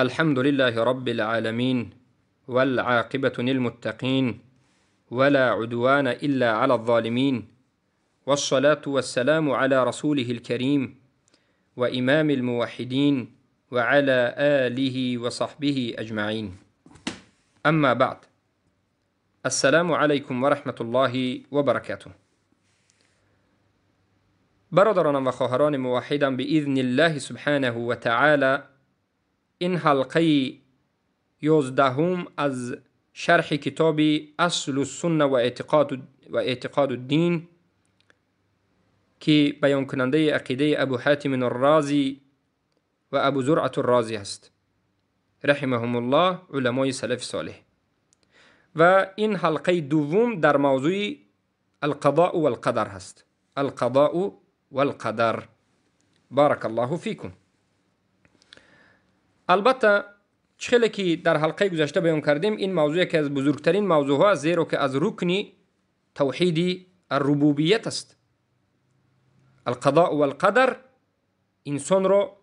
الحمد لله رب العالمين، والعاقبة للمتقين، ولا عدوان إلا على الظالمين، والصلاة والسلام على رسوله الكريم وإمام الموحدين وعلى آله وصحبه أجمعين. أما بعد، السلام عليكم ورحمة الله وبركاته. برادران و خواهران موحدم، بإذن الله سبحانه وتعالى این حلقه 11 از شرح کتاب اصل السنه و اعتقاد الدین که بیان کننده عقیده ابو حاتم الرازی و ابو زرعة الرازی است رحمهم الله، علمای سلف صالح. و این حلقه دوم در موضوع القضاء والقدر هست. القضاء والقدر. بارک الله فیکم. البته چخیلی که در حلقه گذشته بیان کردیم، این موضوع یکی از بزرگترین موضوع ها است، زیرا که از رکن توحید الربوبیت است. القضاء والقدر انسان را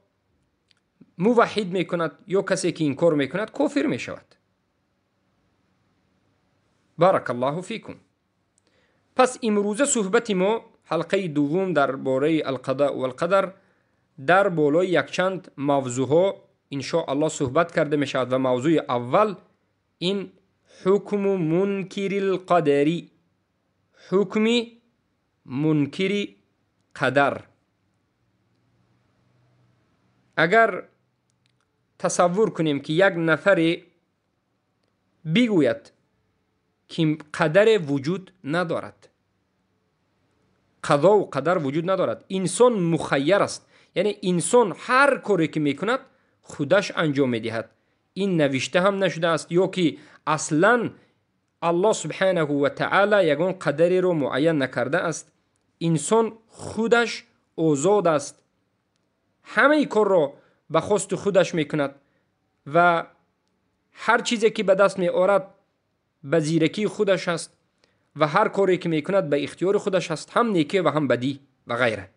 موحد میکند یا کسی که انکار میکند کافر میشود. بارک الله فیکم. پس امروزه صحبت ما حلقه دوم درباره القضاء والقدر در بالای یکچند موضوع ها ان‌شاءالله صحبت کرده می شود و موضوع اول این حکم منکر القدری، حکم منکر قدر. اگر تصور کنیم که یک نفر بگوید که قدر وجود ندارد، قضا و قدر وجود ندارد، انسان مخیر است، یعنی انسان هر کاری که میکند خودش انجام میدهد، این نوشته هم نشده است، یا که اصلا الله سبحانه و تعالی یگان قدری رو معین نکرده است، انسان خودش آزاد است، همه کار را به خواست خودش میکند و هر چیزی که به دست می آورد به زیرکی خودش است و هر کاری که میکند به اختیار خودش است، هم نیکی و هم بدی و غیره.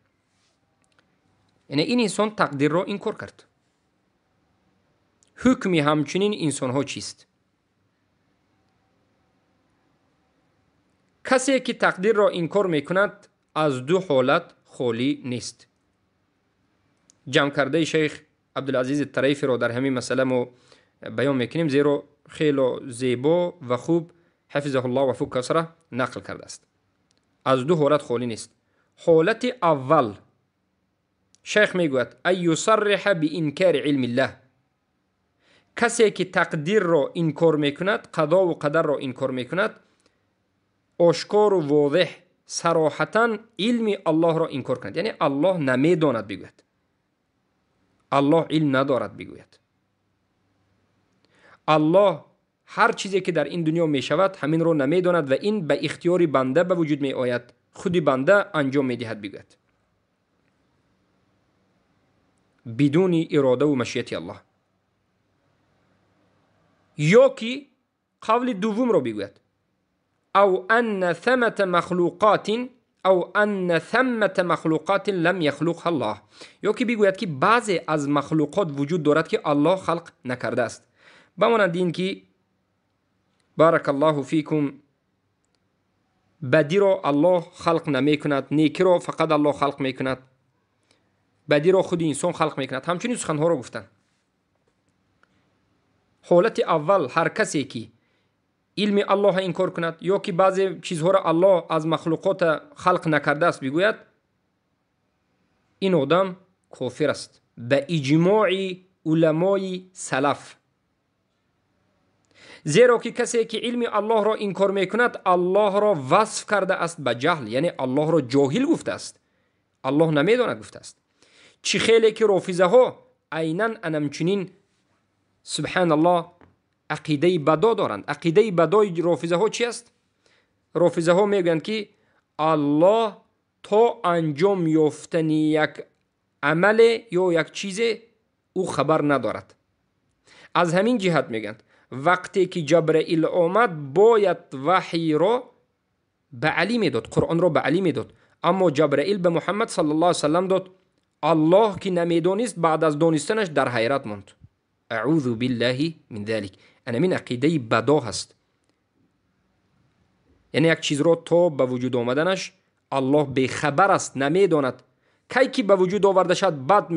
یعنی این انسان تقدیر را انکار کرد. حکم همچنین انسان ها چیست؟ کسی که تقدیر را انکار میکند از دو حالت خالی نیست. جمع کرده شیخ عبدالعزیز الطریفی را در همین مسئله ما بیان میکنیم، زیرا خیلی زیبا و خوب حفظه الله و فک اسره نقل کرده است. از دو حالت خالی نیست. حالت اول شیخ میگوید ای یصرح بانکار علم الله، کسی که تقدیر را انکار میکند، قضا و قدر را انکار میکند، آشکار و واضح صراحتا علم الله را انکار کند، یعنی الله نمیداند بگوید، الله علم ندارد بگوید، الله هر چیزی که در این دنیا می شود همین را نمیداند و این به اختیار بنده به وجود می آید، خود بنده انجام می دهد بگوید، بدون اراده و مشیت الله. یا که قول دوم را بگوید او ان ثمة مخلوقات او ان ثمة مخلوقات لم یخلقها الله، یا که بگوید که بعضی از مخلوقات وجود دارد که الله خلق نکرده است، بمانند این که بارک الله فیکم بدی را الله خلق نمی کند، نیکی را فقط الله خلق می کند، بدی را خود انسان خلق می کند. همچنین سخنها را گفتند. حالت اول هر کسی که علم الله انکار کند یا که بعضی چیزها را الله از مخلوقات خلق نکرده است بگوید، این آدم کافر است به اجماع علمای سلف، زیرا که کسی که علم الله را انکار میکند الله را وصف کرده است به جهل، یعنی الله را جاهل گفته است، الله نمیداند گفته است. چی خیلی که رافضه ها عینا انمچنین سبحان الله عقیده بدا دارند. عقیده بدای رافضه ها چی است؟ رافضه ها میگویند که الله تا انجام یافتن یک عمل یا یک چیز او خبر ندارد. از همین جهت میگند وقتی که جبرئیل آمد باید وحی را به علی میداد، قرآن را به علی میداد، اما جبرئیل به محمد صلی الله علیه وسلم داد. الله که نمیدانست بعد از دانستنش در حیرت ماند. Аъузу биллаҳи мин залик. Анамин ақидаи бадо ҳаст. Яъне як чизро то ба вуҷуд омаданаш Аллоҳ бехабар аст, намедонад. Кай ки ба вуҷуд оварда шавад, бад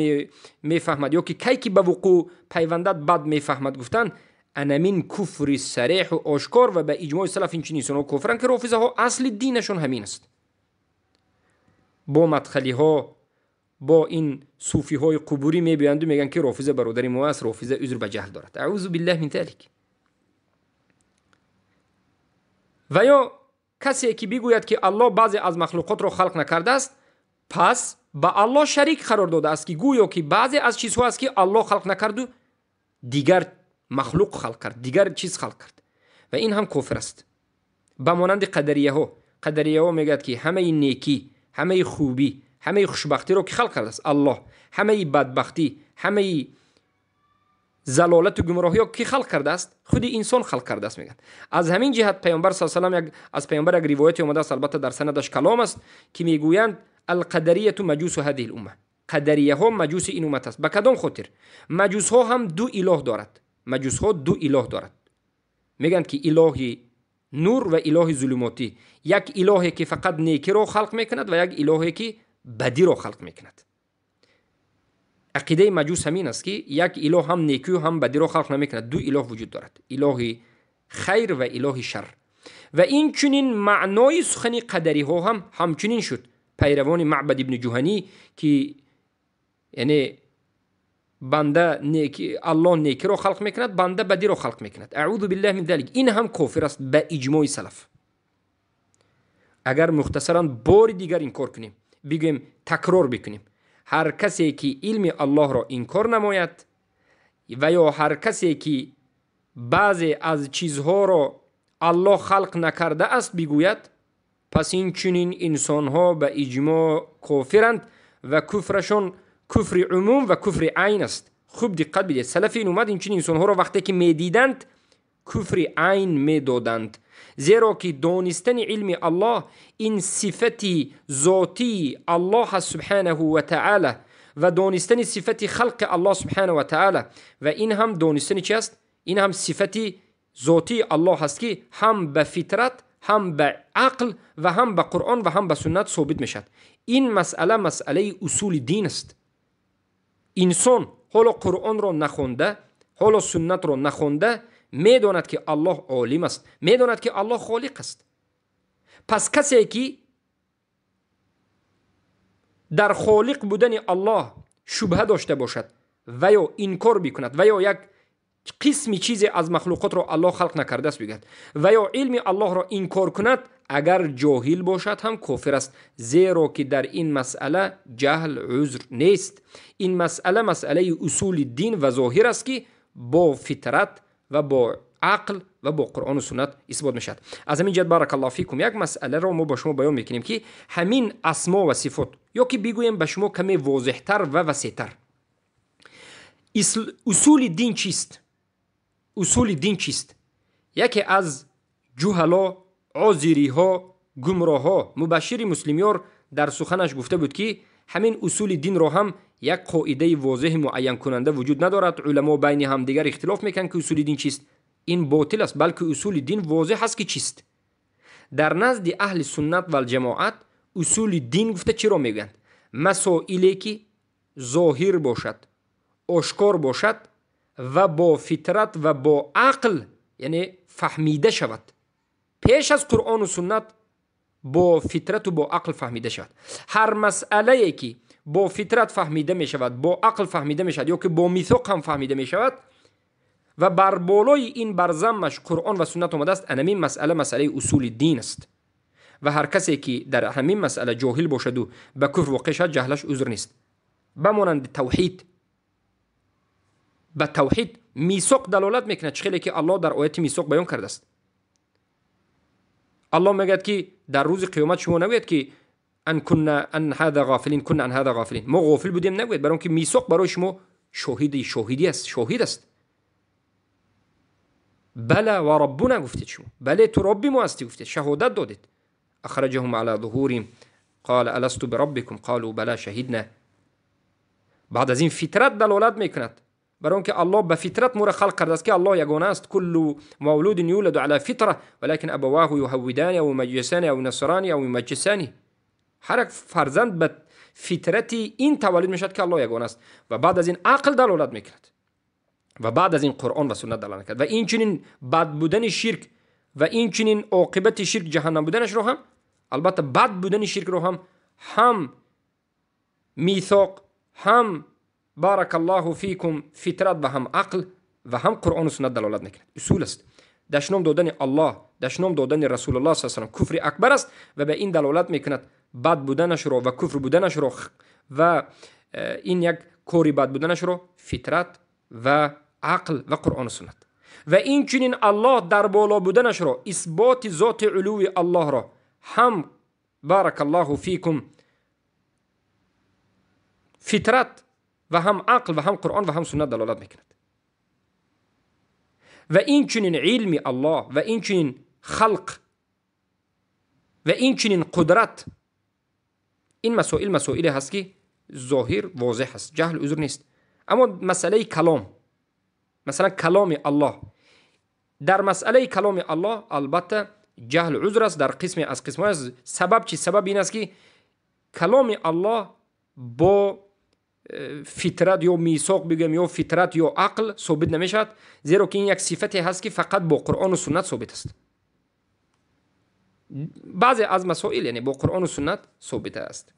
мефаҳмад, ё ки кай ки ба вуқӯъ пайвандад, бад мефаҳмад гуфтан, анамин куфри сареҳу ошкор ва ба иҷмои салаф инчунин инсонҳо кофиранд, ки рофизаҳо асли динашон ҳамин аст. Бо мадхалиҳо, бо ин суфиҳои қубурӣ мебиёянду мегӯянд, ки рофиза бародари мо аст, рофиза узр ба ҷаҳл дорад. Аъузу биллаҳ мин залик. Ва ё касе ки бигӯяд, ки Аллоҳ баъзе аз махлуқотро халқ накардааст, пас ба Аллоҳ шарик қарор додааст, ки гӯё ки баъзе аз чизҳо аст, ки Аллоҳ халқ накарду дигар махлуқ халқ кард, дигар чиз халқ кард. Ва ин ҳам кофир аст. Ба монанди қадарияҳо. Қадарияҳо мегӯяд, ки ҳамаи некӣ, ҳамаи хубӣ, ҳамаи хушбахтиро ки халқ кардааст Аллоҳ, ҳамаи бадбахтӣ, ҳамаи залолату гумроҳиё ки халқ кардааст, худи инсон халқ кардааст, мегӯяд. Аз ҳамин ҷиҳат паёмбар саллаллоҳу алайҳи васаллам аз паёмбар як ривояте омадааст, албатта дар санадаш калом аст, ки мегӯянд алқадарията маҷусу ҳадиҳил умма. Қадарияҳо маҷуси ин уммат аст. Ба кадом хотир? Маҷусҳо ҳам ду илоҳ дорад. Маҷусҳо ду илоҳ дорад. Мегӯянд, ки илоҳи нур ва илоҳи зулумотӣ. Як илоҳе ки фақат некиро халқ мекунад ва як илоҳе ки бадиро халқ мекунад. Ақидаи маҷус ҳамин аст, ки як илоҳ ҳам некию ҳам бадиро халқ намекунад. Ду илоҳ вуҷуд дорад: илоҳи хайр ва илоҳи шар. Ва инчунин маънои сухани қадариҳо ҳам ҳамчунин шуд. Пайравони Маъбад ибни Ҷуҳанӣ, ки яъне банда неки, Аллоҳ некиро халқ мекунад, банда бадиро халқ мекунад. Аъузу биллаҳи мин залик. Ин ҳам кофир аст ба иҷмои салаф. Агар мухтасаран бори дигар инкор кунем, бигӯем, такрор бикунем, ҳар касе ки илми Аллоҳро инкор намояд ва ё ҳар касе ки баъзе аз чизҳоро Аллоҳ халқ накардааст бигӯяд, пас инчунин инсонҳо ба иҷмоъ кофиранд ва куфрашон куфри умум ва куфри айн аст. Хуб диққат бидиҳед, салафи ин уммат инчунин инсонҳоро вақте ки медиданд, куфри айн медоданд, зеро ки донистани илми Аллоҳ ин сифати зотии Аллоҳ аст субҳанаҳу ва таъала, ва донистани сифати халқи Аллоҳ субҳанаҳу ва таъала, ва ин ҳам донистани чи аст? Ин ҳам сифати зотии Аллоҳ аст, ки ҳам ба фитрат, ҳам ба ақл ва ҳам ба Қуръон ва ҳам ба суннат собит мешавад. Ин масъала масъалаи усули дин аст. Инсон ҳоло Қуръонро нахонда, ҳоло суннатро нахонда, медонад, ки Аллоҳ олим аст, медонад, ки Аллоҳ холиқ аст. Пас касе ки дар холиқ будани Аллоҳ шубҳа дошта бошад ва ё инкор бикунад ва ё як қисми чизе аз махлуқотро Аллоҳ халқ накардааст бигӯяд ва ё илми Аллоҳро инкор кунад, агар ҷоҳил бошад ҳам кофир аст, зеро ки дар ин масъала ҷаҳл узр нест. Ин масъала масъалаи усули дин ва зоҳир аст, ки бо фитрат ва бо ақл ва бо Қуръону суннат исбот мешавад. Аз ҳамин ҷиҳат, баракаллоҳу фикум, як масъаларо мо ба шумо баён мекунем, ки ҳамин асмо ва сифот, ё ки бигӯем ба шумо каме возеҳтар ва васеътар, усули дин чист? Усули дин чист? Яке аз ҷуҳало, озириҳо, гумроҳҳо, Мубашшири Муслимёр дар суханаш гуфта буд, ки ҳамин усули динро ҳам як қоидаи возеҳи муайянкунанда вуҷуд надорад. Уламо байни ҳамдигар ихтилоф мекунанд, ки усули дин чист. Ин ботил аст, балки усули дин возеҳ аст, ки чист. Дар назди аҳли суннат валҷамоат усули дин гуфта чиро мегӯянд? Масоиле ки зоҳир бошад, ошкор бошад ва бо фитрат ва бо ақл, яъне фаҳмида шавад. Пеш аз Қуръону суннат бо фитрату бо ақл фаҳмида шавад. Ҳар масъалае ки бо фитрат фаҳмида мешавад, бо ақл фаҳмида мешавад ё ки бо мисоқ ҳам фаҳмида мешавад ва бар болои ин бар заммаш Қуръон ва суннат омадааст, анамин масъала масъалаи усули дин аст. Ва ҳар касе ки дар ҳамин масъала ҷоҳил бошаду ба куфр воқеъ шавад, ҷаҳлаш узр нест. Ба монанди тавҳид. Ба тавҳид мисоқ далолат мекунад, чӣ хеле ки Аллоҳ дар ояти мисоқ баён кардааст. Аллоҳ мегӯяд, ки дар рӯзи қиёмат шумо нагӯяд, ки ан кунна ан ҳада ғофилин, кунна ан ҳада ғофилин, мо ғофил будем нагӯяд, барои он ки мисоқ барои шумо шоҳиди шоҳидӣ аст, шоҳид аст. Бала ва раббуна гуфтед шумо, бале, ту робби мо ҳастӣ гуфтед, шаҳодат додед. Ахраҷаҳум ала зуҳурим қала аласту бираббикум қолу бала шаҳидна. Баъд аз ин фитрат далолат мекунад. Барои он ки Аллоҳ ба фитрат моро халқ кардааст, ки Аллоҳ ягона аст. Куллу мавлудин юладу ала фитра валакин абаваҳу юҳаввидани ав юмаҷҷисани ав юнассирани ав юмаҷҷисани. Ҳар як фарзанд ба фитрати ин таваллуд мешавад, ки Аллоҳ ягона аст, ва баъд аз ин ақл далолат мекунад ва баъд аз ин Қуръон ва суннат далолат мекунад. Ва инчунин бад будани ширк ва инчунин оқибати ширк ҷаҳаннам буданашро ҳам, албатта бад будани ширкро ҳам мисоқ, ҳам баракаллоҳу фикум фитрат ва ҳам ақл ва ҳам Қуръону суннат далолат мекунад. Усул аст. Дашном додани Аллоҳ, дашном додани Расулуллоҳ саллаллоҳу алайҳи васаллам куфри акбар аст ва ба ин далолат мекунад бад буданашро ва куфр буданашро ва ин як кори бад буданашро фитрат ва ақл ва Қуръону суннат. Ва инчунин Аллоҳ дар боло буданашро, исботи зоти улуви Аллоҳро ҳам баракаллоҳу фикум фитрат ва ҳам ақл ва ҳам Қуръон ва ҳам суннат далолат мекунад. Ва инчунин илми Аллоҳ ва инчунин халқ ва инчунин қудрат, ин масоил масоиле ҳаст, ки зоҳир возеҳ аст, ҷаҳл узр нест. Аммо масъалаи калом, масалан каломи Аллоҳ, дар масъалаи каломи Аллоҳ албатта ҷаҳл узр аст дар қисме аз қисмҳо. Сабаб чи? Сабаб ин аст, ки каломи Аллоҳ бо фитрат ё мисоқ бигӯем ё фитрат ё ақл собит намешавад, зеро ки ин як сифате ҳаст, ки фақат бо Қуръону суннат собит аст. Баъзе аз масоил, яъне бо Қуръону суннат собит аст.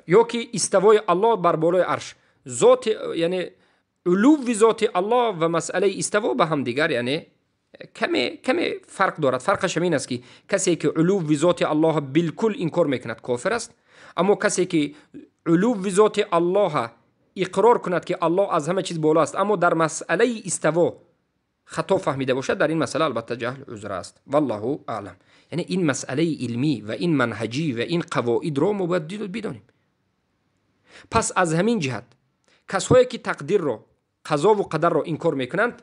Ё ки иставои Аллоҳ бар болои арш, зоти, яъне улуви зоти Аллоҳ ва масъалаи иставо ба ҳамдигар, яъне каме фарқ дорад. Фарқаш ҳамин аст, ки касе ки улуви зоти Аллоҳ билкул инкор мекунад, кофир аст, аммо касе ки улуви зоти Аллоҳ иқрор кунад, ки Аллоҳ аз ҳама чиз боло аст, аммо дар масъалаи иставо хато фаҳмида бошад, дар ин масъала албатта ҷаҳл узр аст. Валлоҳу аълам. Яъне ин масъалаи илмӣ ва ин манҳаҷӣ ва ин қавоидро мо бояд бидонем. Пас аз ҳамин ҷиҳат касҳое ки тақдирро, қазову қадарро инкор мекунанд,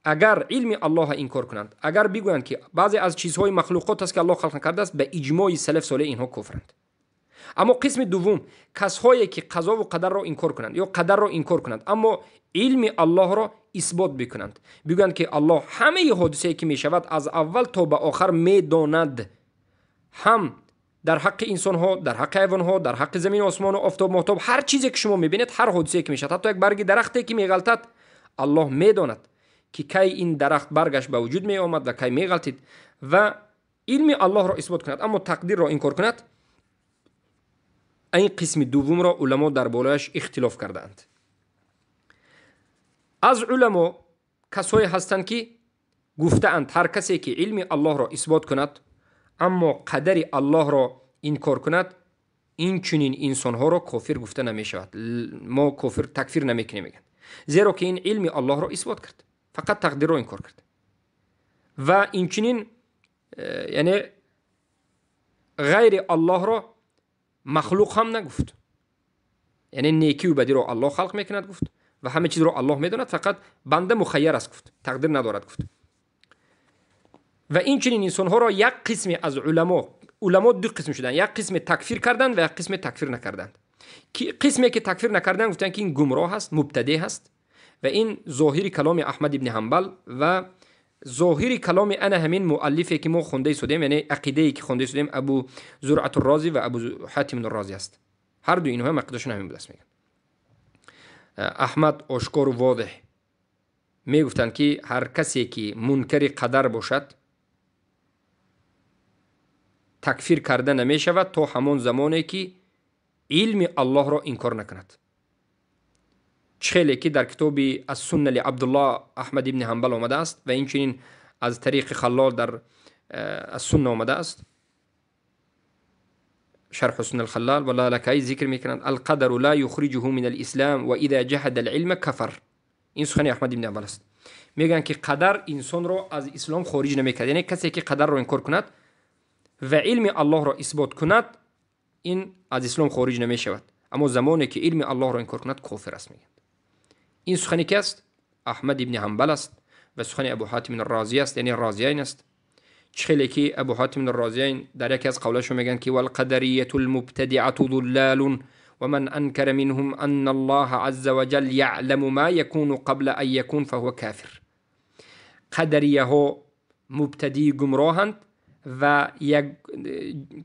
агар илми Аллоҳа инкор кунанд, агар бигӯянд, ки баъзе аз чизҳои махлуқот аст, ки Аллоҳ халқ накардааст, ба иҷмои салаф солеҳ инҳо куфранд. Аммо қисми дуввум, касҳое ки қазову қадарро инкор кунанд ё қадарро инкор кунанд, аммо илми Аллоҳро исбот бикунанд, бигӯянд, ки Аллоҳ ҳамаи ҳодисае ки мешавад аз аввал то ба охар медонад, ҳам дар ҳаққи инсонҳо, дар ҳаққи ҳайвонҳо, дар ҳаққи замин, осмону офтоб, моҳтоб, ҳар чизе ки шумо мебинед, ҳар ҳодисае ки мешавад, ҳатто як барги дарахте ки меғалтад, Аллоҳ медонад, ки кай ин дарахт баргаш ба вуҷуд меомад ва кай меғалтид, ва илми Аллоҳро исбот кунад, аммо тақдирро инкор кунад, ин қисми дуввумро уламо дар болояш ихтилоф кардаанд. Аз уламо касое ҳастанд, ки гуфтаанд, ҳар касе ки илми Аллоҳро исбот кунад, аммо қадари Аллоҳро инкор кунад, инчунин инсонҳоро кофир гуфта намешавад, мо кофир такфир намекунем, мегӯянд, зеро ки ин илми Аллоҳро исбот кард, фақат тақдирро инкор кард. Ва инчунин яъне ғайри Аллоҳро махлуқ ҳам нагуфт, яъне некию бадиро Аллоҳ халқ мекунад гуфт ва ҳама чизро Аллоҳ медонад, фақат банда мухайяр аст гуфт, тақдир надорад гуфт. Ва инчунин инсонҳоро як қисме аз уламо ду қисм шуданд: як қисме такфир карданд ва як қисме такфир накарданд. Қисме ки такфир накарданд гуфтанд, ки ин гумроҳ аст, мубтадеъ ҳаст, ва ин зоҳири каломи Аҳмад ибни Ҳанбал ва зоҳири каломи ана ҳамин муаллифе ки мо хонда истодем, яъне ақидае ки хонда истодем, Абу Зуръат Рози ва Абу Ҳатим Рози аст. Ҳар ду инҳо ҳам ақидашон ҳамин будааст, мегӯянд. Аҳмад ошкору возеҳ мегуфтанд, ки ҳар касе ки мункари қадар бошад, такфир карда намешавад то ҳамон замоне ки илми Аллоҳро инкор накунад. Чӣ хеле ки дар китоби Ассунна ли Абдуллоҳ Аҳмад ибни Ҳанбал омадааст ва инчунин аз тариқи Халлол дар Ассунна омадааст, шарҳу сунна алхаллал ва лалакаи зикр мекунанд: алқадару ла юхриҷуҳу мин алислам ва иза ҷаҳада алилма кафар. Ин сухани Аҳмад ибни Ҳанбал аст. Мегӯянд, ки қадар инсонро аз ислом хориҷ намекард, яъне касе ки қадарро инкор кунад ва илми Аллоҳро исбот кунад, ин аз ислом хориҷ намешавад, аммо замоне ки илми Аллоҳро инкор кунад, кофир аст, мегӯянд. Ин сухани ки аст? Аҳмад ибни Ҳанбал аст ва сухани Абу Ҳатим Розӣ аст, яъне Розияйн аст. Чӣ хеле ки Абу Ҳатим Розияйн дар яке аз қавлашон мегӯянд, ки валқадарияту лмубтадиату дуллалун. ومن أنكر منهم أن الله عز وجل يعلم ما يكون قبل أن يكون فهو كافر. قدریه مبتدی گمراهند و یک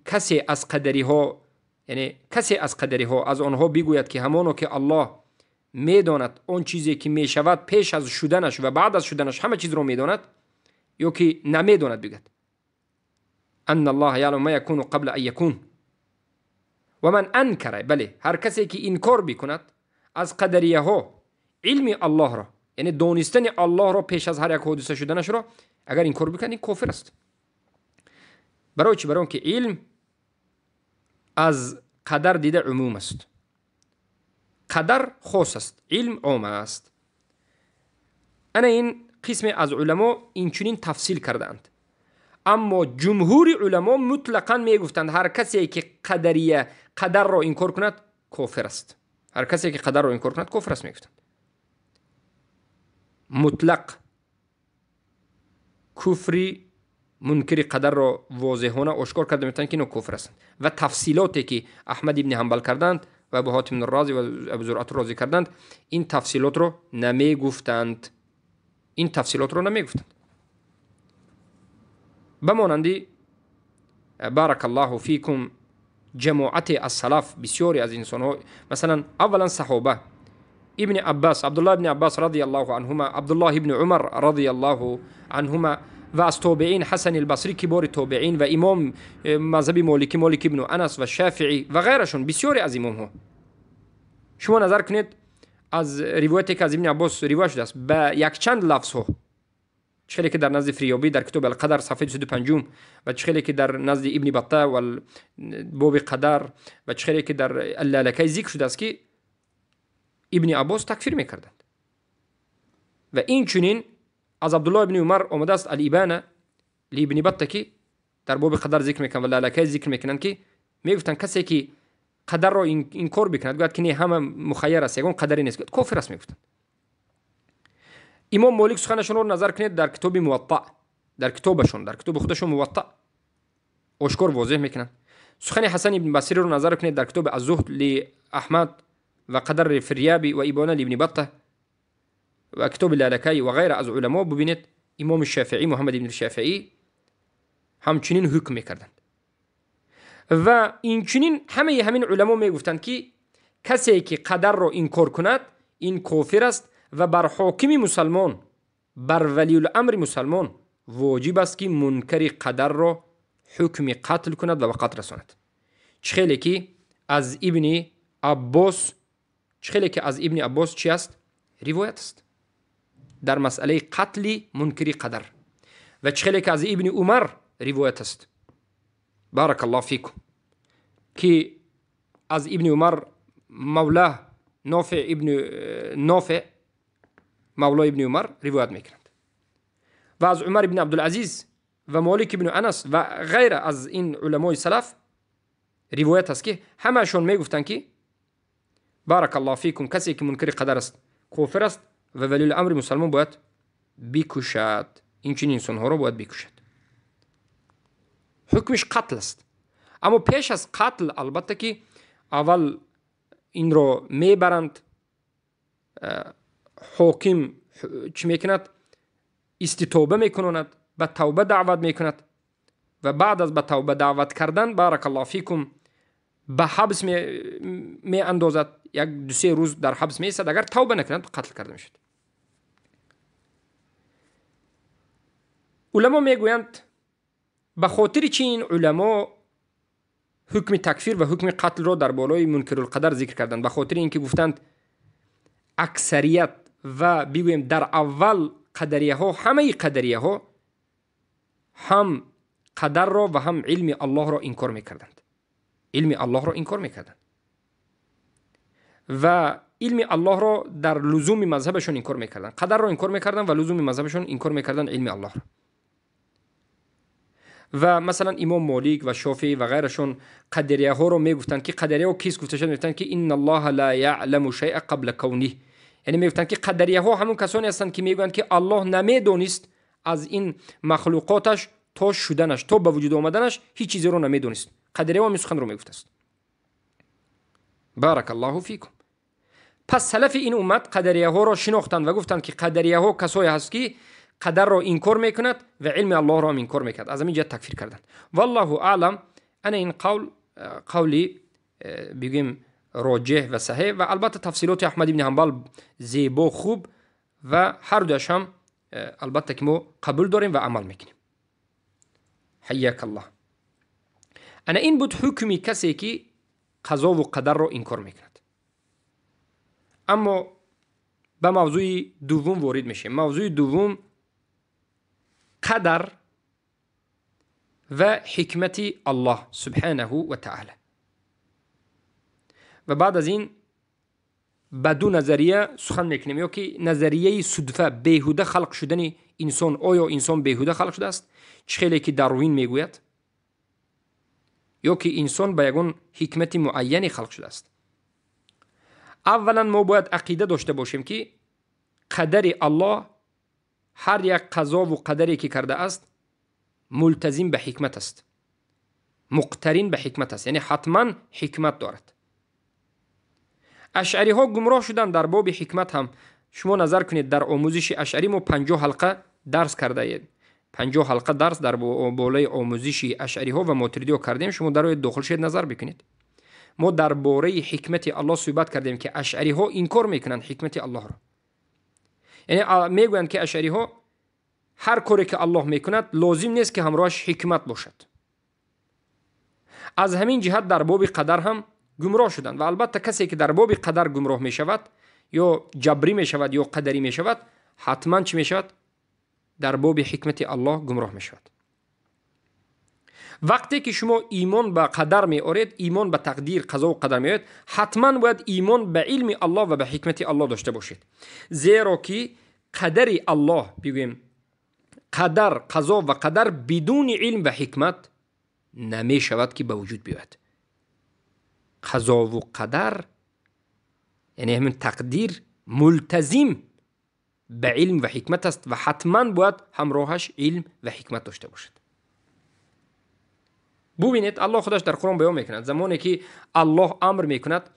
کسی از قدری ها، یعنی کسی از قدری ها از آنها بگوید که همانو که الله میداند آن چیزی که میشود پیش از شدنش و بعد از شدنش همه چیز رو میداند، یا که نمیداند بگوید ان الله یعلم ما یکون قبل ان یکون. و من انکر، بله هر کسی که انکار بکند از قدریه ها علم الله را، یعنی دانستن الله را پیش از هر یک حادثه شدنش را اگر انکار بکند این کافر است. برای چی؟ برای که علم از قدر دیده عموم است، قدر خاص است، علم عام است. انا این قسم از علما این چنین تفصیل کردند. اما جمهور علما مطلقا میگفتند هر کسی که قدریه قدر را انکار کند کافر است. هر کسی که قدر را انکار کند کافر است میگفتند. مطلق کفری منکر قدر را واضحانه آشکار کرده میتونند که اینا کفر هستند. و تفصیلاتی که احمد ابن حنبل کردند و ابو حاتم الرازی و ابو زرعه الرازی کردند این تفصیلات رو نمیگفتند. این تفصیلات رو نمیگفتند. بمانندی بارک الله فیکم جماعت از سلف، بسیاری از انسان ها، مثلا اولا صحابه، ابن عباس، عبدالله ابن عباس رضی الله عنهما، عبدالله ابن عمر رضی الله عنهما، و از تابعین حسن البصری کبار تابعین و امام مذهب مالکی، مالک ابن انس و شافعی و غیرشون، بسیاری از امام ها. شما نظر کنید از روایتی که از ابن عباس روایت شده است به یک چند لفظ ها، چخیلی که در نزد فریابی در کتاب القدر صفحه 205 و چخیلی که در نزد ابن بطه و باب قدر و چخیلی که در اللالکه ذکر شده است که ابن عباس تکفیر میکردند. و این چنین از عبدالله ابن عمر آمده است الابانه لابن بطه که در باب قدر ذکر میکنند و لالکه ذکر میکنند که میگفتند کسی که قدر را انکار بکند، گوید که نه همه مخیر است، یگان قدری نیست، گوید کافر است میگفتند. امام مالک سخنشون رو نظر کنید در کتاب موطأ، در کتابشون، در کتاب خودشون موطأ آشکار واضح میکنند. سخن حسن ابن بصری رو نظر کنید در کتاب الزهد لاحمد و قدر فریابی و ابانه لابن بطه و کتاب لالکای و غیره از علما ببینید. امام شافعی، محمد ابن شافعی همچنین حکم میکردند. و این چنین همه همین علما میگفتند که کسی که قدر رو انکار کند این کافر است و بر حاکم مسلمان، بر ولی الامر مسلمان واجب است که منکر قدر را حکم قتل کند و به قتل رساند. چخیلی که از ابن عباس، چخیلی که از ابن عباس چی است؟ روایت است در مسئله قتل منکر قدر. و چخیلی که از ابن عمر روایت است، بارک الله فیکم، که از ابن عمر مولا نافع ابن نافع مولا ابن عمر روایت میکنند. و از عمر ابن عبدالعزیز و مالک ابن انس و غیره از این علمای سلف روایت است که همشون میگفتند که بارک الله فیکم کسی که منکر قدر است کافر است و ولی الامر مسلمان باید بکشد، این چنین انسانها رو باید بکشد. حکمش قتل است. اما پیش از قتل البته که اول این رو میبرند، حاکم چی میکند؟ استتوبه میکنند، به توبه دعوت میکند و بعد از به توبه دعوت کردن بارک الله فیکم به حبس می اندازد، یک دو سه روز در حبس می ایستد، اگر توبه نکند قتل کرده میشد. علما میگویند به خاطر چی این علما حکم تکفیر و حکم قتل را در بالای منکر القدر ذکر کردند؟ به خاطر اینکه گفتند اکثریت و بگوییم در اول قدریه ها، همه قدریه ها هم قدر را و هم علم الله را انکار میکردند. علم الله را انکار میکردند و علم الله را در لزوم مذهبشون انکار میکردند، قدر را انکار میکردند و لزوم مذهبشون انکار میکردند علم الله را. و مثلا امام مالک و شافعی و غیرشون قدریه ها رو میگفتند که قدریه ها کیست گفته شد؟ میگفتند که ان الله لا یعلم شیئا قبل کونه، یعنی میگفتند که قدریه ها همون کسانی هستند که میگویند که الله نمیدونست از این مخلوقاتش تا شدنش، تا به وجود آمدنش هیچ چیزی رو نمیدونست. قدریه ها سخن رو میگفت است. Барак Аллоҳу фикум. Пас салафи ин уммат қадарияҳоро шинохтанд ва гуфтанд, ки қадарияҳо касое ҳаст, ки қадарро инкор мекунад ва илми Аллоҳро ҳам инкор мекунад. Аз ҳамин ҷиҳат такфир карданд. Валлоҳу аълам. Ана ин қавл қавли бигӯем роҷеҳ ва саҳеҳ ва албатта тафсилоти Аҳмад ибни Ҳанбал зебо, хуб ва ҳар дуяш ҳам албатта ки мо қабул дорем ва амал мекунем. Ҳайяк Аллоҳ. Ана ин буд ҳукми касе, ки қазову қадарро инкор мекунад. Аммо ба мавзӯи дуввум ворид мешавем. Мавзӯи дуввум қадар ва ҳикмати Аллоҳ субҳанаҳу ва таъала. Ва баъд аз ин ба ду назария сухан мекунем, ё ки назарияи судфа, беҳуда халқ шудани инсон. Оё инсон беҳуда халқ шудааст, чӣ хеле ки Дарвин мегӯяд, ё ки инсон ба ягон ҳикмати муайяне халқ шудааст? Аввалан мо бояд ақида дошта бошем, ки қадари Аллоҳ ҳар як қазову қадаре ки кардааст мултазим ба ҳикмат аст, муқтарин ба ҳикмат аст, яъне ҳатман ҳикмат дорад. Ашъариҳо гумроҳ шуданд дар боби ҳикмат ҳам. Шумо назар кунед, дар омӯзиши ашъарӣ мо 50 ҳалқа дарс кардаем. 50 ҳалқа дарс дар болои омӯзиши ашъариҳо ва мотуридиҳо кардем. Шумо дароед, дохил шуед, назар бикунед. Мо дар бораи ҳикмати Аллоҳ суҳбат кардем, ки ашъариҳо инкор мекунанд ҳикмати Аллоҳро. Яъне мегӯянд, ки ашъариҳо ҳар коре ки Аллоҳ мекунад лозим нест, ки ҳамроҳаш ҳикмат бошад. Аз ҳамин ҷиҳат дар боби қадар ҳам гумроҳ шуданд. Ва албатта касе ки дар боби қадар гумроҳ мешавад, ё ҷабрӣ мешавад, ё қадарӣ мешавад, ҳатман чӣ мешавад? Дар боби ҳикмати Аллоҳ гумроҳ мешавад. Вақте ки шумо имон ба қадар меоред, имон ба тақдир, қазову қадар меоред, ҳатман бояд имон ба илми Аллоҳ ва ба ҳикмати Аллоҳ дошта бошед. Зеро ки қадари Аллоҳ, бигӯем, қадар, қазо ва қадар бидуни илм ва ҳикмат намешавад, ки ба вуҷуд биёяд. Қазову қадар, яъне ҳамин тақдир, мултазим ба илм ва ҳикмат аст ва ҳатман бояд ҳамроҳаш илм ва ҳикмат дошта бошад. Бубинед, Аллоҳ худаш дар Қуръон баён мекунад, замоне ки Аллоҳ амр мекунад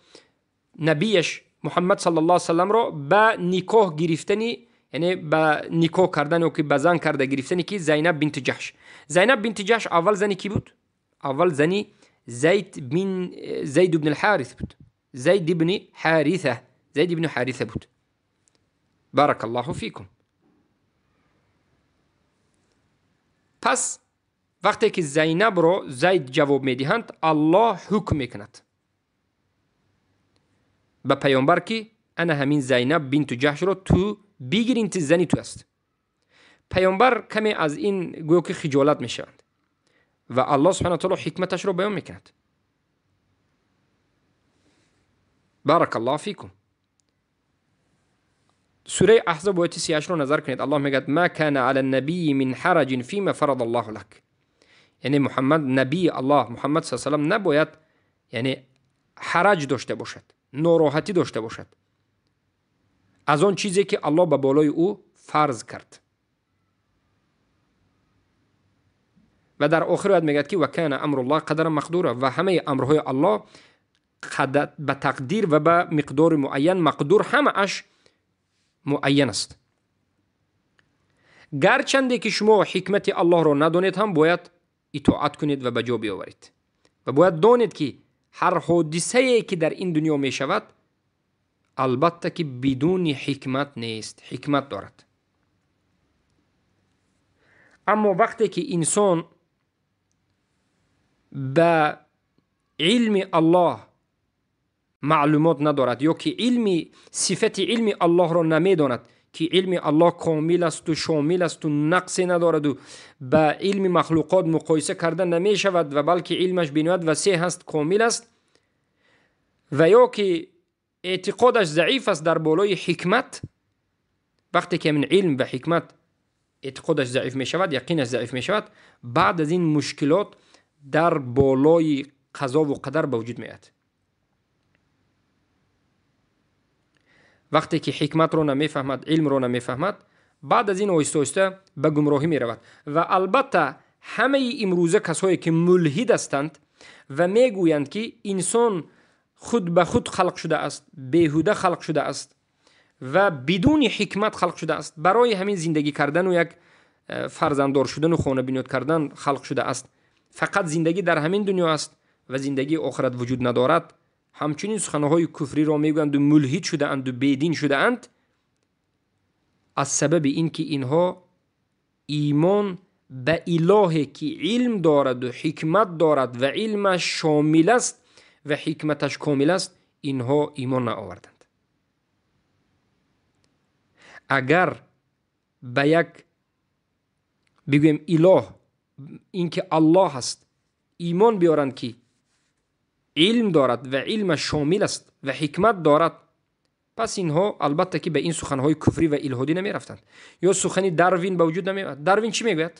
набияш Муҳаммад саллаллоҳу алайҳи васалламро ба никоҳ гирифтани, яъне ба никоҳ кардан ё ки ба зан карда гирифтани ки Зайнаб бинти Ҷаҳш. Зайнаб бинти Ҷаҳш аввал зани кӣ буд? Аввал зани Зайд ибн Ҳарис буд. Зайд ибни Ҳариса, Зайд ибни Ҳариса буд. Баракаллоҳу фикум. Пас вақте ки Зайнабро Зайд ҷавоб медиҳанд, Аллоҳ ҳукм мекунад ба паёмбар, ки ана ҳамин Зайнаб бинту Ҷаҳшро ту бигир, ин зани ту аст. Паёмбар каме аз ин гӯё ки хиҷолат мешаванд ва Аллоҳ субҳанаҳу ва таъоло ҳикматашро баён мекунад. Баракаллоҳу фикум. Сураи Аҳзоб ояти 38-ро назар кунед. Аллоҳ мегӯяд: ма кана ала набийи мин ҳараҷин фима фарада Аллоҳу лак. Яъне Муҳаммад, набии Аллоҳ Муҳаммад саллаллоҳу алайҳи васаллам набояд, яъне ҳараҷ дошта бошад, нороҳатӣ дошта бошад аз он чизе ки Аллоҳ ба болои ӯ фарз кард. Ва дар охир оят мегӯяд, ки ва кана амруллоҳ қадаран мақдура, ва ҳамаи амрҳои Аллоҳ ба тақдир ва ба миқдори муайян, мақдур ҳамааш муайян аст. Гарчанде ки шумо ҳикмати Аллоҳро надонед ҳам бояд итоат кунед ва ба ҷо биёваред. Ва бояд донед, ки ҳар ҳодисае ки дар ин дунё мешавад, албатта ки бидуни ҳикмат нест, ҳикмат дорад. Аммо вақте ки инсон ба илми Аллоҳ маълумот надорад, ё ки илми сифати илми Аллоҳро намедонад, ки илми Аллоҳ комил асту шомил асту нақсе надораду ба илми махлуқот муқоиса карда намешавад ва балки илмаш бениҳоят васеъ ҳаст, комил аст, ва ё ки эътиқодаш заиф аст дар болои ҳикмат, вақте ки ҳамин илм ва ҳикмат эътиқодаш заиф мешавад, яқинаш заиф мешавад, баъд аз ин мушкилот дар болои қазову қадар ба вуҷуд меояд. Вақте ки ҳикматро намефаҳмад, илмро намефаҳмад, баъд аз ин оҳиста оҳиста ба гумроҳӣ меравад. Ва албатта ҳамаи имрӯза касое ки мулҳид ҳастанд ва мегӯянд, ки инсон худ ба худ халқ шудааст, беҳуда халқ шудааст ва бидуни ҳикмат халқ шудааст, барои ҳамин зиндагӣ кардану як фарзанддор шудану хона бунёд кардан халқ шудааст, фақат зиндагӣ дар ҳамин дунё аст ва зиндагии охират вуҷуд надорад, ҳамчунин суханҳои куфриро мегӯянду мулҳид шудаанду бедин шудаанд, аз сабаби ин ки инҳо имон ба илоҳе ки илм дораду ҳикмат дорад ва илмаш шомил аст ва ҳикматаш комил аст, инҳо имон наоварданд. Агар ба як бигӯем илоҳ, ин ки Аллоҳ аст, имон биёранд ки илм дорад ва илмаш шомил аст ва ҳикмат дорад, пас инҳо албатта ки ба ин суханҳои куфрӣ ва илҳодӣ намерафтанд. Ё сухани Дарвин ба вуҷуд намеояд. Дарвин чӣ мегӯяд?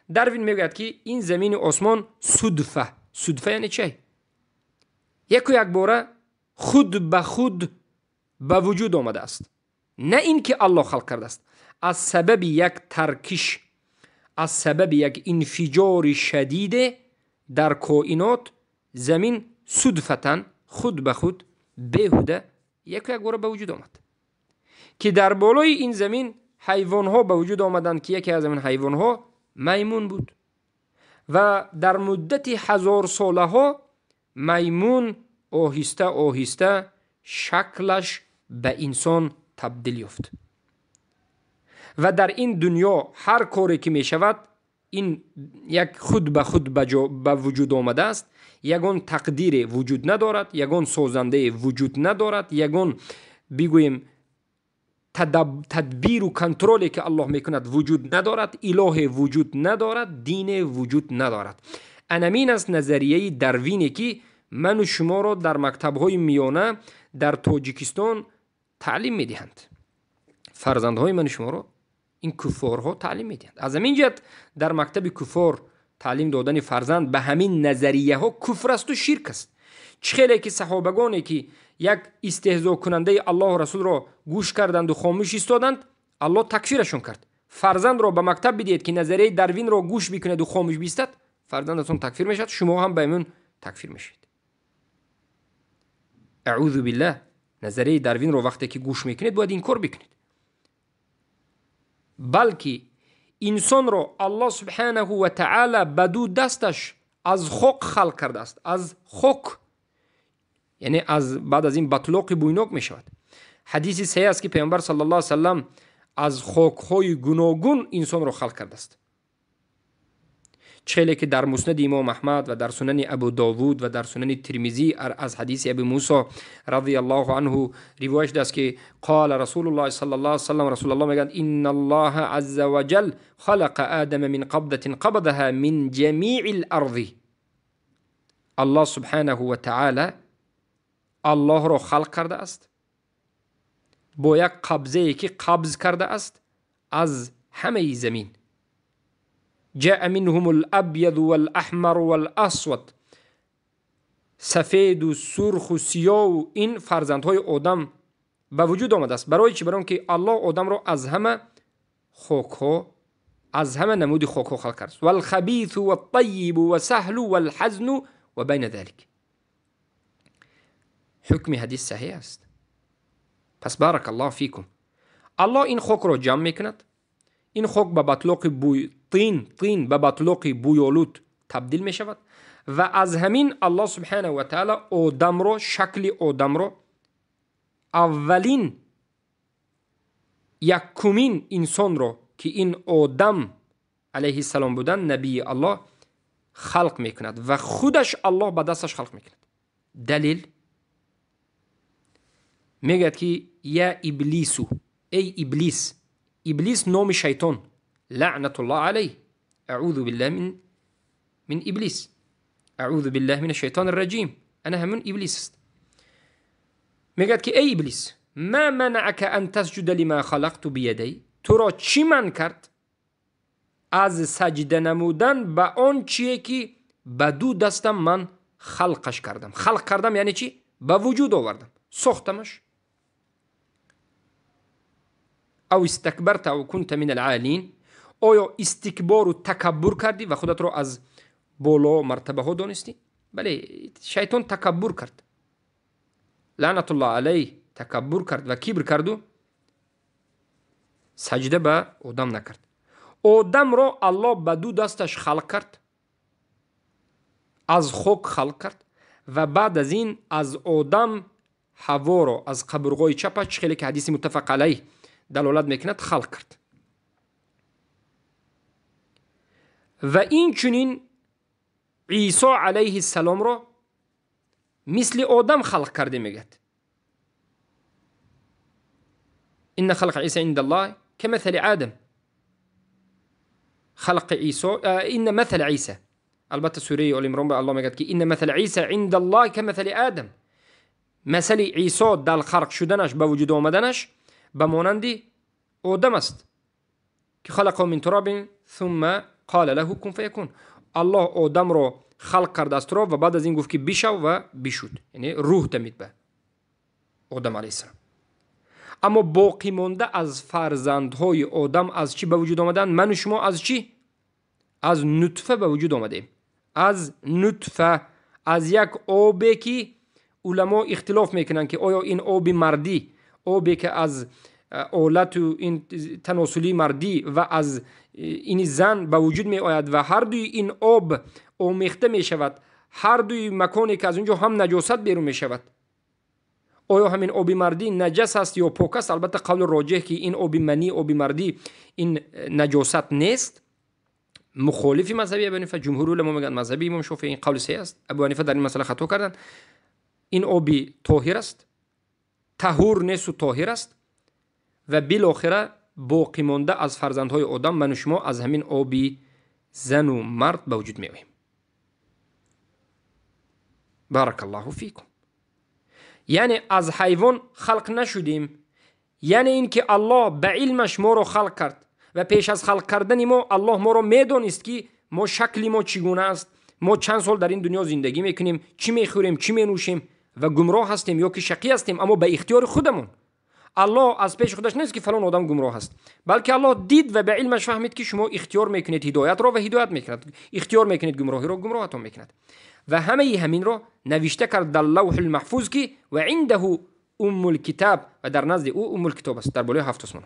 Дарвин мегӯяд ки ин замини осмон судфа. Судфа яъне чӣ? Яку якбора худ ба худ ба вуҷуд омадааст, на ин ки Аллоҳ халқ кардааст. Аз сабаби як таркиш, аз сабаби як инфиҷори шадиде дар коинот замин судфатан худ ба худ беҳуда яку якбора ба вуҷуд омад, ки дар болои ин замин ҳайвонҳо ба вуҷуд омаданд, ки яке аз ин ҳайвонҳо маймун буд ва дар муддати ҳазорсолаҳо маймун оҳиста оҳиста шаклаш ба инсон табдил ёфт ва дар ин дунё ҳар коре ки мешавад ин як худ ба худ ба вуҷуд омадааст, ягон тақдире вуҷуд надорад, ягон созандае вуҷуд надорад, ягон бигӯем тадбиру контроле ки Аллоҳ мекунад вуҷуд надорад, илоҳе вуҷуд надорад, дине вуҷуд надорад. Анамин аст назарияи Дарвине ки ману шуморо дар мактабҳои миёна дар Тоҷикистон таълим медиҳанд. Фарзандҳои ману шуморо ин куффорҳо таълим медиҳанд. Аз ҳамин ҷиҳат дар мактаби куффор таълим додани фарзанд ба ҳамин назарияҳо куфр асту ширк аст. Чӣ хеле ки саҳобагоне ки як истеҳзокунандаи Аллоҳу расулро гӯш карданду хомӯш истоданд, Аллоҳ такфирашон кард. Фарзандро ба мактаб бидиҳед ки назарияи Дарвинро гӯш бикунаду хомӯш бистад, фарзандатон такфир мешавад, шумо ҳам ба ҳамин такфир мешавед. Аъузу биллаҳ, назарияи Дарвинро вақте ки гӯш мекунед бояд инкор бикунед. Балки инсонро Аллоҳ субҳанаҳу ва таъала ба ду дасташ аз хок халқ кардааст, аз хок, яъне аз баъд аз ин батлоқи бӯйнок мешавад. Ҳадиси саҳеҳ аст ки Паёмбар саллаллоҳу алайҳи васаллам аз хокҳои гуногун инсонро халқ кардааст. Чӣ ки дар муснади имом Аҳмад ва дар сунани Абу Довуд ва дар сунани Тирмизӣ аз ҳадиси Абу Мусо радияллоҳу анҳу ривоят шудааст ки қола Расулуллоҳи саллаллоҳу алайҳи васаллам, Расулуллоҳ мегӯянд: инналлоҳа азза ва ҷал халақа одама мин қабдатин қабдаҳа мин ҷамиил арзи. Аллоҳ субҳанаҳу ва таъала Аллоҳро халқ кардааст бо як қабзае ки қабз кардааст аз ҳамаи замин. جاء منهم الأبيض والأحمر والأسود، سفید و سرخ و سیاه و این فرزندهای آدم به وجود آمده است. برای چی؟ برای اینکه الله آدم را از همه خاک‌ها، از همه نمود خاک‌ها خلق کرد. والخبیث والطیب وسهل والحزن و بین ذلك. حکم حدیث صحیح است. پس بارک الله فیکم، الله این خاک را جمع میکند، این خاک به بطلاق بوی طین به بطلاق بویالود تبدیل می شود و از همین الله سبحانه و تعالی آدم را، شکل آدم را، اولین یکمین انسان را که این آدم علیه السلام بودن، نبی الله، خلق می کند و خودش الله به دستش خلق می کند. دلیل میگه که یا ابلیسو، ای ابلیس، ابلیس نام شیطان، لعنت الله علیه، اعوذ بالله من ابلیس، اعوذ بالله من الشیطان الرجیم، انا همون ابلیس است. میگه که ای ابلیس، ما منعك ان تسجد لما خلقت بیدی، تو را چی من کرد از سجده نمودن به آن چیه که به دو دستم من خلقش کردم. خلق کردم یعنی چی؟ به وجود آوردم، ساختمش. او استکبرت او كنت من العالین، آیا استکبار و تکبر کردی و خودت را از بالا مرتبه ها دانستی؟ بله، شیطان تکبر کرد. лаънатуллоҳ алайҳ такаббур кард ва кибр карду саҷда ба одам накард. Одамро Аллоҳ ба ду дасташ халқ кард, аз хок халқ кард ва баъд аз ин аз одам ҳаворо аз қабурғои чапаш, чӣ хеле ки ҳадиси муттафақ алайҳ далолат мекунад, халқ кард. Ва инчунин Исо алайҳи саломро мисли одам халқ карде мегӯяд. Инна халқа Иса инда Аллоҳ камаthали Адам. Халқи Исо, инна маthала Иса. Албатта сураи Оли Имрон ба Аллоҳ мегӯяд ки инна маthала Иса инда Аллоҳ камаthали Адам. Масали Исо дар халқ шуданаш, ба вуҷуд омаданаш ба монанди одам аст ки халақаҳу мин туробин сумма қала лаҳу кун фаякун. Аллоҳ одамро халқ кард аз туроб ва баъд аз ин гуфт ки бишав ва бишуд, яъне рӯҳ дамид ба одам алайҳиссалом. Аммо боқӣ монда аз фарзандҳои одам аз чӣ ба вуҷуд омаданд? Ману шумо аз чӣ? Аз нутфа ба вуҷуд омадем. Аз нутфа, аз як обе ки уламо ихтилоф мекунанд ки оё ин оби мардӣ, обе ки аз олату ин таносулии мардӣ ва аз ини зан ба вуҷуд меояд ва ҳар дуи ин об омехта мешавад, ҳар дуи маконе ки аз он ҷо ҳам наҷосат берун мешавад, оё ҳамин оби мардӣ наҷас аст ё пок аст? Албатта қавли роҷеҳ ки ин оби манӣ, оби мардӣ ин наҷосат нест, мухолифи мазҳаби Абу Ҳанифа. Ҷумҳури уламо мегӯянд мазҳаби имом Шофеӣ ин қавли саҳеҳ аст. Абу Ҳанифа дар ин масъала хато карданд. Ин оби тоҳир аст, таҳур несту тоҳир аст ва билохира боқӣ монда аз фарзандҳои одам ману шумо аз ҳамин оби зану мард ба вуҷуд меоем. Баракаллоҳу фикум. Яъне аз ҳайвон халқ нашудем, яъне ин ки Аллоҳ ба илмаш моро халқ кард ва пеш аз халқ кардани мо Аллоҳ моро медонист ки мо шакли мо чӣ гуна аст, мо чанд сол дар ин дунё зиндагӣ мекунем, чӣ мехӯрем, чӣ менӯшем ва гумроҳ ҳастем ё ки шақӣ ҳастем, аммо ба ихтиёри худамон. Аллоҳ аз пеши худаш нест ки фалон одам гумроҳ аст, балки Аллоҳ дид ва ба илмаш фаҳмид ки шумо ихтиёр мекунед ҳидоятро ва ҳидоят мекунад, ихтиёр мекунед гумроҳиро, гумроҳатон мекунад. Ва ҳамаи ҳаминро навишта кард дар лавҳул маҳфуз ки ва индаҳу уммул китаб, ва дар назди ӯ уммул китоб аст, дар болои ҳафт осмон.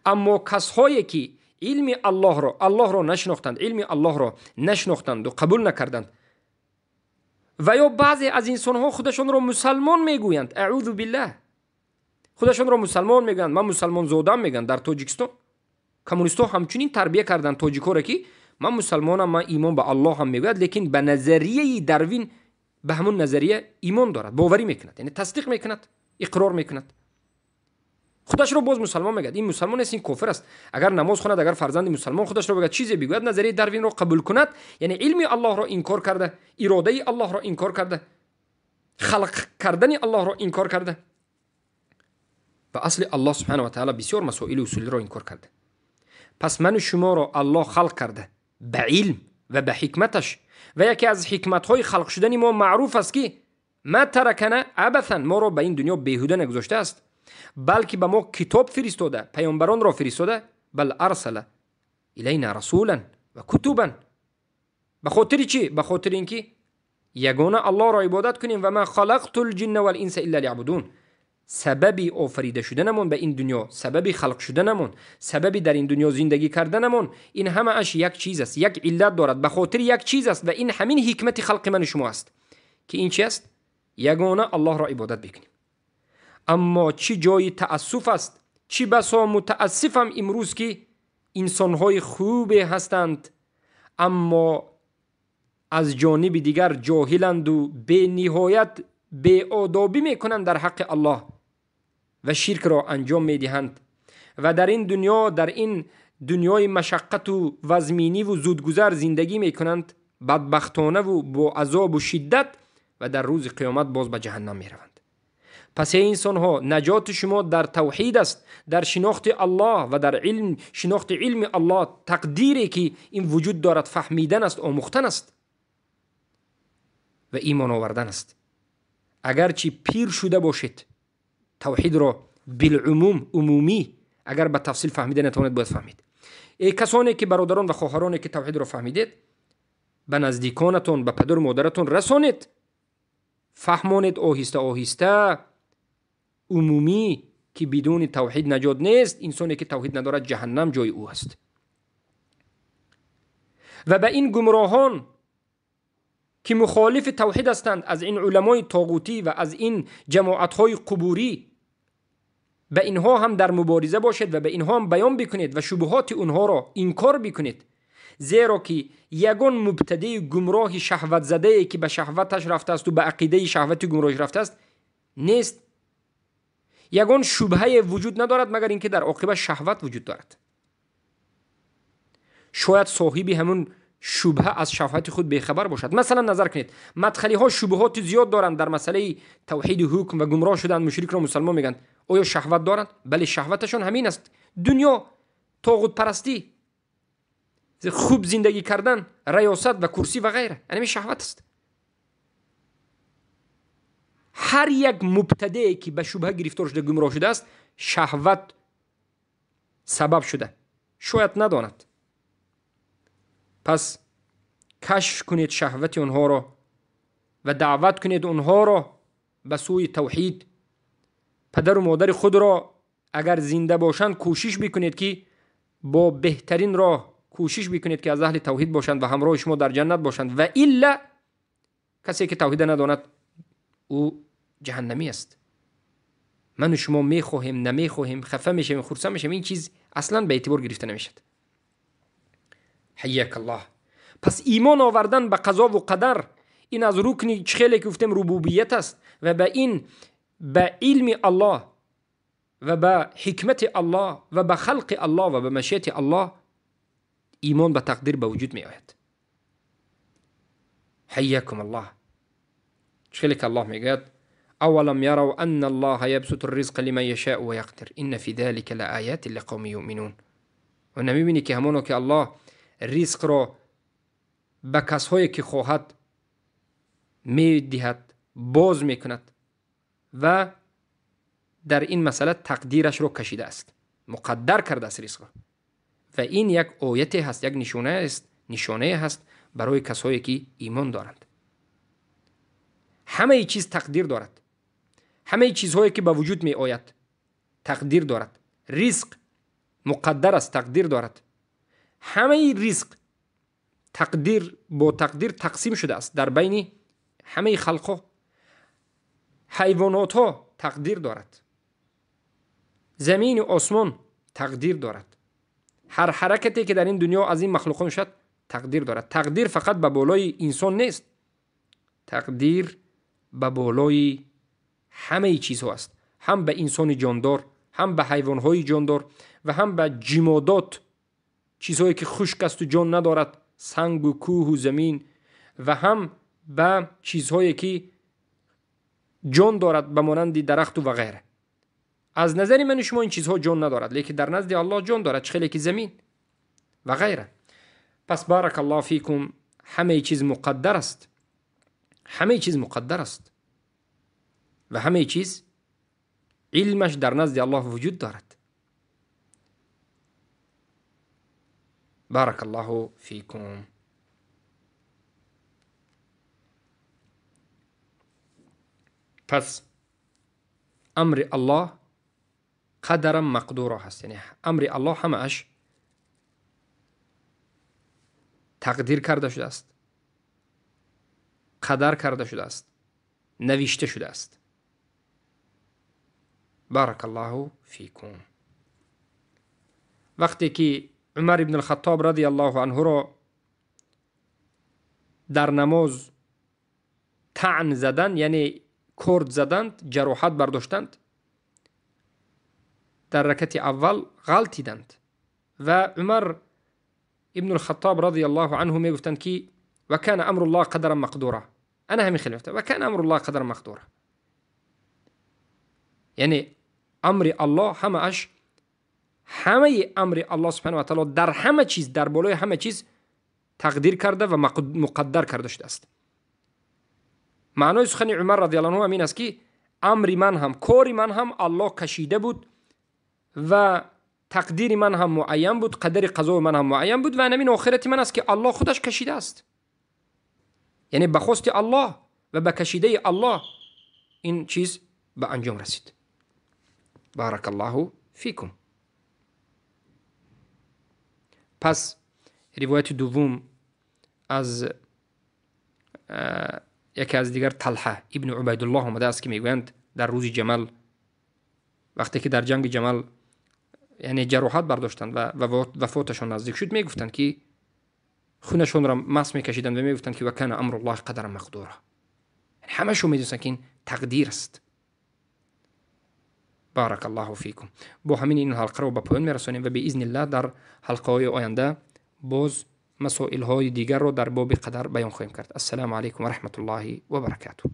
Аммо касҳое ки илми Аллоҳро нашинохтанд, илми Аллоҳро нашинохтанду қабул накарданд, ва ё баъзе аз инсонҳо худашонро мусалмон мегӯянд, аъузу биллаҳ, худашонро мусалмон мегӯянд, ман мусалмонзодам мегӯянд. Дар Тоҷикистон коммунистҳо ҳамчунин тарбия карданд тоҷикҳоро ки ман мусалмонам, ман имон ба Аллоҳ ҳам мегӯяд, лекин ба назарияи Дарвин, ба ҳамон назария имон дорад, боварӣ мекунад, яъне тасдиқ мекунад, иқрор мекунад, худашро боз мусалмон мегӯяд. Ин мусалмон нест, ин кофир аст. Агар намоз хонад, агар фарзанди мусалмон худашро бигӯяд, чизе бигӯяд, назарияи Дарвинро қабул кунад, яъне илми Аллоҳро инкор карда, иродаи Аллоҳро инкор карда, халқ кардани Аллоҳро инкор карда ва асли Аллоҳ субҳанаҳу ва таъала бисёр масоили усулиро инкор карда. Пас ману шуморо Аллоҳ халқ карда ба илм ва ба ҳикматаш, ва яке аз ҳикматҳои халқ шудани мо маъруф аст ки ма таракана абасан, моро ба ин дунё беҳуда нагузоштааст, балки ба мо китоб фиристода, паёмбаронро фиристода, бал арсала илайна расулан ва кутубан. Ба хотири чӣ? Ба хотири ин ки ягона Аллоҳро ибодат кунем. Ва ма халақту лҷинна валинса илла лиябудун. Сабаби офарида шуданамон ба ин дунё, сабаби халқ шуданамон, сабаби дар ин дунё зиндагӣ карданамон, ин ҳамааш як чиз аст, як иллат дорад, ба хотири як чиз аст ва ин ҳамин ҳикмати халқи ману шумо аст ки ин чи аст? Ягона Аллоҳро ибодат бикунем. Аммо чӣ ҷои таассуф аст, чӣ басо мутаассифам имрӯз ки инсонҳои хубе ҳастанд, аммо аз ҷониби дигар ҷоҳиланду бениҳоят беодобӣ мекунанд дар ҳаққи Аллоҳ ва ширкро анҷом медиҳанд ва дар ин дунё, дар ин дунёи машаққату вазминиву зудгузар зиндагӣ мекунанд бадбахтонаву бо азобу шиддат ва дар рӯзи қиёмат боз ба ҷаҳаннам мераванд. Пас эй инсонҳо, наҷоти шумо дар тавҳид аст, дар шинохти Аллоҳ ва дар илм, шинохти илми Аллоҳ, тақдире ки ин вуҷуд дорад фаҳмидан аст, омӯхтан аст ва имон овардан аст. Агарчи пир шуда бошед, тавҳидро билумум, умумӣ агар ба тафсил фаҳмида натавонед, бояд фаҳмид. Эй касоне ки бародарон ва хоҳароне ки тавҳидро фаҳмидед, ба наздиконатон, ба падару модаратон расонед, фаҳмонед оҳиста оҳиста умумӣ ки бидуни тавҳид наҷот нест. Инсоне ки тавҳид надорад, ҷаҳаннам ҷои ӯ аст. Ва ба ин гумроҳон ки мухолифи тавҳид ҳастанд, аз ин уламои тоғутӣ ва аз ин ҷамоатҳои қубурӣ, ба инҳо ҳам дар мубориза бошед ва ба инҳо ҳам баён бикунед ва шубҳоти онҳоро инкор бикунед, зеро ки ягон мубтадии гумроҳи шаҳватзадае ки ба шаҳваташ рафтааст ва ба ақидаи шаҳвати гумроҳиш рафтааст нест. Ягон шубҳае вуҷуд надорад, магар инки дар оқиба шаҳват вуҷуд дорад. Шояд соҳиби ҳамун шубҳа аз шаҳвати худ бехабар бошад. Масалан, назар кунед, мадхалиҳо шубҳоти зиёд доранд дар масъалаи тавҳиди ҳукм ва гумроҳ шуданд, мушрикро мусалмон мегӯянд. Оё шаҳват доранд? Бале, шаҳваташон ҳамин аст: дунё, тоғутпарастӣ, хуб зиндагӣ кардан, раёсат ва курсӣ ва ғайра. Ҳамин шаҳват аст. Ҳар як мубтадее ки ба шубҳа гирифтор шуда гумроҳ шудааст, шаҳват сабаб шуда, шояд надонад. Пас кашф кунед шаҳвати онҳоро ва даъват кунед онҳоро ба сӯи тавҳид. Падару модари худро агар зинда бошанд, кӯшиш бикунед ки бо беҳтарин роҳ кӯшиш бикунед ки аз аҳли тавҳид бошанд ва ҳамроҳи шумо дар ҷаннат бошанд. Ва илла касе ки тавҳида надонад, ӯ ҷаҳаннамӣ аст. Ману шумо мехоҳем, намехоҳем, хафа мешавем, хурсанд мешавем, ин чиз аслан ба эътибор гирифта намешавад. Ҳайяк Аллоҳ. Пас имон овардан ба қазову қадар ин аз рукни хеле ки гуфтем рубубият аст ва ба ин ба илми Аллоҳ ва ба ҳикмати Аллоҳ ва ба халқи Аллоҳ ва ба машиати Аллоҳ имон ба тақдир ба вуҷуд меояд. Ҳайякум Аллоҳ. Хеле ки Аллоҳ мегӯяд: أولم يروا أن الله يبسط الرزق لمن يشاء ويقدر إن في ذلك لآيات لقوم يؤمنون. و نمیبینی که همانو که الله رزق را به کسهایی که خواهد میدهد، باز میکند و در این مسئله تقدیرش رو کشیده است، مقدر کرده است رزق را. و این یک آیت هست، یک نشانه است، نشانه هست برای کسایی که ایمان دارند. همه چیز تقدیر دارد، همه چیزهایی که به وجود می آید تقدیر دارد. رزق مقدر است، تقدیر دارد. همه رزق تقدیر با تقدیر تقسیم شده است در بین همه خلقها. حیوانات ها تقدیر دارد، زمین و آسمان تقدیر دارد، هر حرکتی که در این دنیا از این مخلوقات میشد تقدیر دارد. تقدیر فقط به بالای انسان نیست، تقدیر به بالای همه چیزها است، هم به انسان جاندار، هم به حیوانهای جاندار و هم به جمادات، چیزهایی که خشک است و جان ندارد، سنگ و کوه و زمین، و هم به چیزهایی که جان دارد به مانند درخت و غیره. از نظر من شما این چیزها جان ندارد، لیکن در نزد الله جان دارد، چخیلی که زمین و غیره. پس بارک الله فیکم، همه چیز مقدر است، همه چیز مقدر است و همه چیز علمش در نزد الله وجود دارد. بارک الله فیکم. پس امر الله قدرا مقدورا هست، یعنی امر الله همه اش تقدیر کرده شده است، قدر کرده شده است، نوشته شده است. بارک الله فیکم. وقتی که عمر ابن الخطاب رضی الله عنه را در نماز طعن زدن، یعنی کرد زدند، جراحت برداشتند، در رکعت اول غلطیدند و عمر ابن الخطاب رضی الله عنه میگفتند که و کان امر الله قدرا مقدورا. انا همین خیلی گفتم و کان امر الله قدرا مقدورا، یعنی امر الله همه اش، همه امر الله سبحانه و تعالی در همه چیز، در بالای همه چیز تقدیر کرده و مقدر کرده شده است. معنای سخن عمر رضی الله عنه همین است که امر من هم، کار من هم الله کشیده بود و تقدیر من هم معین بود، قدر قضا من هم معین بود و همین آخرت من است که الله خودش کشیده است. Яъне ба хости Аллоҳ ва ба кашидаи Аллоҳ ин чиз ба анҷом расид. Барак Аллоҳу фикум. Пас ривояти дуввум аз яке аз дигар Талҳа ибни Убайдуллоҳ омадааст, ки мегӯянд дар рӯзи Ҷамал, вақте ки дар ҷанги Ҷамал яъне ҷароҳат бардоштанд ва вафоташон наздик шуд, мегуфтанд ки хунашонро мас мекашиданд ва мегуфтанд ки ва кана амруллоҳи қадаран мақдура. Ҳамашон медонистанд ки ин тақдир аст. Барак Аллоҳу фикум. Бо ҳамин ин ҳалқаро ба поён мерасонем ва биизниллаҳ дар ҳалқаҳои оянда боз масоилҳои дигарро дар боби қадар баён хоҳем кард. Ассалому алайкум ва раҳматуллоҳи ва баракатуҳ.